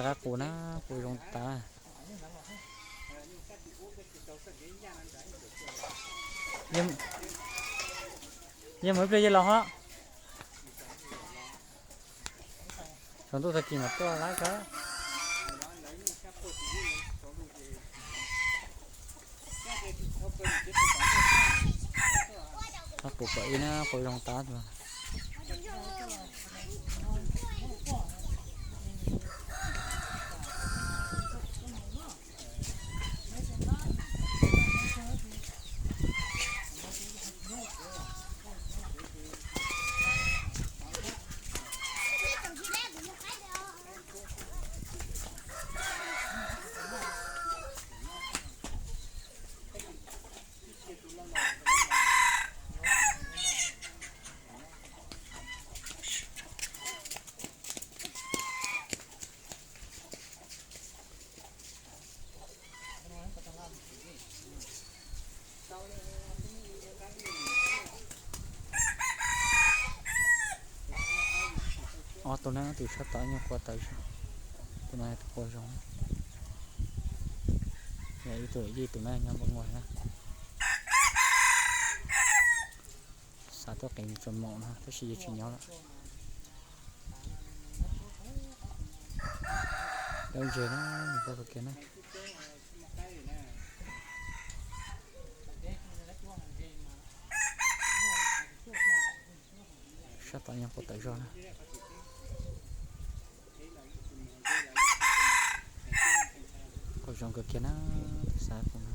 Qab qus na, qus zoo tas. Yeej mus ib pliag yeej los hov. Tsaus ntuj tag kis mam tuaj lawm kawg. Qab qus pom ib na, qus zoo tas. Ob tug na, tus sab tom nyob qua tawv zog, tus no tus qua zoo, yog ib tug yij tus na nyob npoo nkuaj na. Xav tuaj qev txuas maum no tab sis yeej tsis nyob lawm. Dawb ntse na, nws tuaj kiag na. Sab tom nyob qua tawv zog na. Qus zoo kawg kiag na, xav pom.